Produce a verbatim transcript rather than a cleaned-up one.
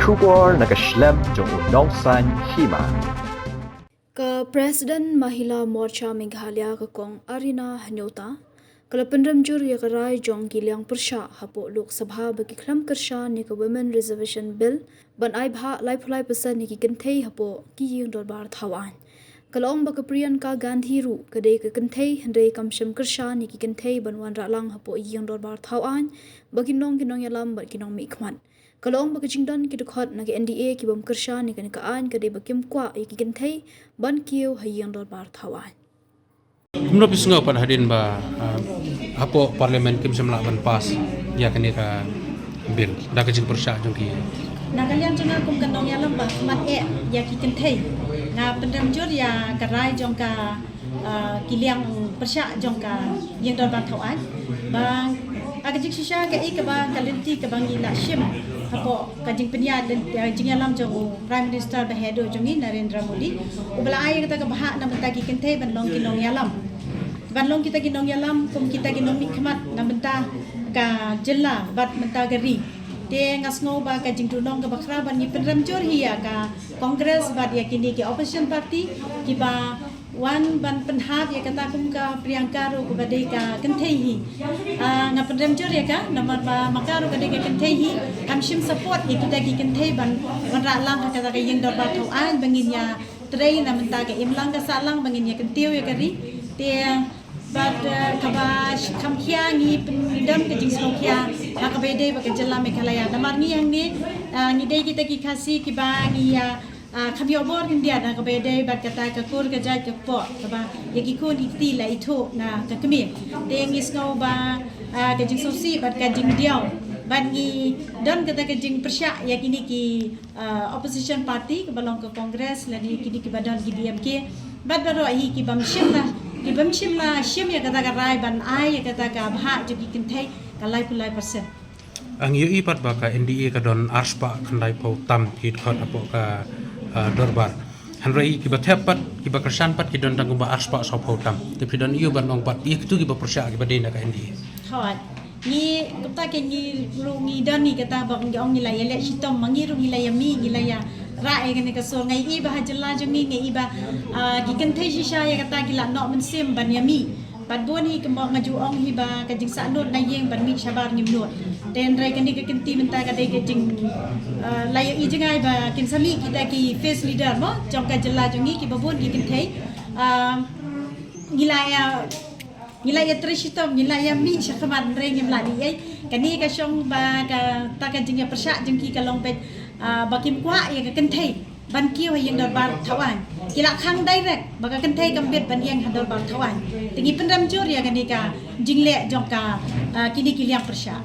Khubor na ka shlem jong u Nongsaiñ Hima. Ka President Mahila Morcha Meghalaya ka Kong Arina Hynñiewta ka la pynrem jur ïa ka rai jong ki liang pyrshah hapoh Lok Sabha ba ki khlem kyrshan ïa ka Women Reservation Bill ban ai bhah laiphew lai percent ïa ki kynthei hapoh ki ïing dorbar thaw aiñ. Ka la ong ba ka Priyanka Gandhi ruh ka dei ka kynthei hynrei kam shym kyrshan ïa ki kynthei ban wanrah lang hapoh ïing dorbar thaw aiñ ba ki nong ki nongïalam bad ki nongmihkhmat. Ka la ong ba ka jingdon ki dkhot na ka N D A ki bym kyrshan ïa kane ka aiñ ka dei ba kim kwah ïa ki kynthei ban kiew ha ïing dorbar thaw aiñ. Kumno phi sngew pat hadien ba, ah, hapoh Parliament kim shym lah ban pass ïa kane ka bill da ka jingpyrshah jong ki? Na ka liang jong nga kum ka nongïalam ba khmat eh ïa ki kynthei, nga pynrem jur ïa ka rai jong ka, ah, ki liang pyrshah jong ka ïing dorbar thaw aiñ. Ba ha ka jingshisha kaei kaba ka lynti kaba ngi la shim hapoh ka jingpynïaid lynti, ah, jingïalam jong u Prime Minister ba haduh jong ngi, Narendra Modi, uba la ai kata ka bhah na bynta ki kynthei ban long ki nongïalam, ban long kita ki nongïalam kum kita ki nongmihkhmat na bynta ka jylla bad bynta ka ri. Te nga sngew ba ka jingduhnong kaba khraw ban ngi pynrem jur hi ïa ka Congress bad ïa kine ki opposition party kiba wan ban pynhap ïa kata kum ka Priyanka ruh kaba dei ka kynthei hi. Ah, nga pynrem jur ïa ka namar ba ma ka ruh ka dei ka kynthei hi, kam shym support ïa kita ki kynthei ban wanrah lang ha kata ka ïing dorbar thaw aiñ ba ngin ïa trei na bynta ka imlang ka sahlang ba ngin ïa kyntiew ïa ka ri. Te bad, eh, kaba sh-, kham khia ngi pyndon ka jingsngewkhia ha kaba ïadei bad ka jylla Meghalaya. Namar ngi hangne, eh, ngi dei kita ki Khasi kiba ngi ïa, eh, kham ïoh bor khyndiat ha kaba ïadei bad kata ka kur ka jait ka kpoh kaba ïa ki khun ki kti la ithuh na ka kmie. Te ngi sngew ba, eh, ka jingsngewsih bad ka jingdiaw bad ngi don kata ka jingpyrshah ïa kine ki, ah, opposition party kaba long ka Congress lane kine kiba don ki D M K bad baroh hi ki bym shym la, ki bym shym la shim ïa kata ka rai ban ai ïa kata ka bhah jong ki kynthei ka laiphew lai percent. Ngi ïohi pat ba ka N D A ka don arspah khyndaiphew tam ki dkhot hapoh ka, ah, dorbar. Hynrei kiba thep pat, kiba kyrshan pat ki don tang kumba arspah sawphew tam. Te phi don ïa u ban ong pat ïa kitu kiba pyrshah kiba dei na ka N D A? Hooid. Ngi, kumta ke ngi ruh ngi don hi kata ba ngi ong ngi la ïaleh shitom, ma ngi ruh ngi la ïamih, ngi la ïarah ïa kane ka sur. Nga ïohi ba ha jylla jong ngi, nga ïohi ba, ah, ki kynthei shisha ïa kata ki la noh mynsiem ban ïamih. Bad bun hi kumba nga ju ong hi ba ka jingsahnud na ïing ban mih shabar ngim nud. Te hynrei kane ka kynti mynta ka dei ka jing, ah, la ïohi jngai ba kin sa mih kita ki face leader mo jong ka jylla jong ngi kiba bun ki kynthei. Ah, ngi la ïa Ngi la ïa trei shitom, ngi la ïa mih shakhmat, hynrei ngim lah leh ei. Kane ka shong ba kata ka jingïapyrshah jong ki ka long beit, ah, ba kim kwah ïa ka kynthei ban kiew ha ïing dorbar thaw aiñ. Ki la khang direct ba ka kynthei kam bit ban ïeng ha dorbar thaw aiñ. Te ngi pynrem jur ïa kane ka jingleh jong ka, ah, kine ki liang pyrshah.